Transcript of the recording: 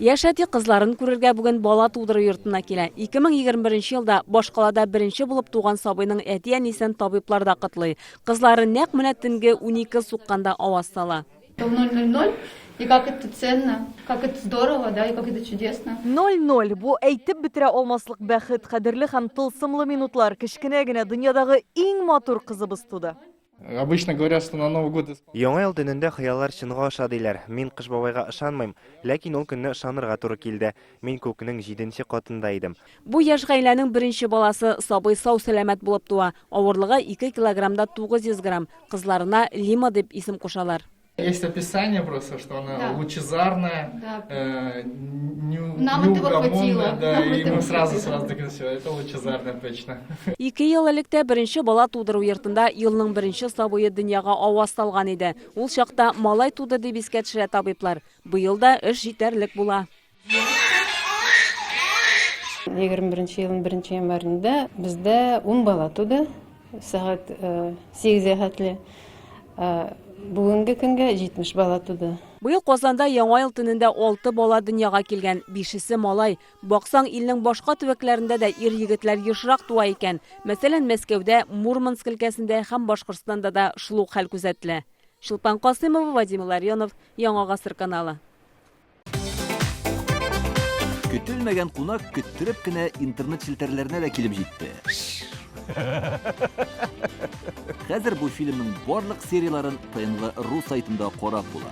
Яшь әти кызларын күрергә бүген бала тудыру йортына килә. 2021 елда башкалада беренче булып туган сабыйның әти-әнисен табиблар да котлый. Кызлары нәкъ менә төнге 12 сукканда аваз сала. 0:00, и как это ценно, как это здорово, да, и как это чудесно. 00, бу әйтеп бетерә алмаслык бәхет, кадерле һәм тылсымлы минутлар, кечкенә генә дөньядагы иң матур кызыбыз туды. Обычно говорят, что на Новый год... Яңа ел төнендә хыяллар чынга аша диләр. Мин Кыш бабайга ышанмыйм, ләкин ул көнне ышанырга туры килде. Мин күкнең җиденче катында идем. Бу яшь гаиләнең беренче баласы, сабый сау-сәламәт булып туа. Авырлыгы 2 килограмм да 900 грамм. Кызларына Лима дип исем кушалар. Есть описание просто, что она Да. лучезарная, Да. э, Нам этого неугомонная, хватило. да, Нам и этого мы сразу, хватило. сразу такие, все, это лучезарная точно. Ике ел элек тә беренче бала тудыру йортында елның беренче сабые дөньяга аваз салган иде. Ул чакта малай туды дип искә төшерә табиблар. Быел да эш җитәрлек була. 21 елның 1 январендә бездә 10 бала туды. Сәгать 8-гә хәтле. Бүгенге көнгә 70 бала туды. Быел Казанда Яңа ел төнендә 6 бала дөньяга килгән, бишесе малай. Баксаң, илнең башка төбәкләрендә дә ир-егетләр ешрак туа икән. Мәсәлән, Мәскәүдә, Мурманск өлкәсендә һәм Башкортстанда да шул ук хәл күзәтелә. Чулпан Касыймова, Вадим Илларионов, Яңа гасыр каналы. Көтелмәгән кунак көттереп кенә интернет челтәрләренә дә килеп җитте. Хәзер бу фильмның барлык серияләрен ТНВ.ру сайтында карап була.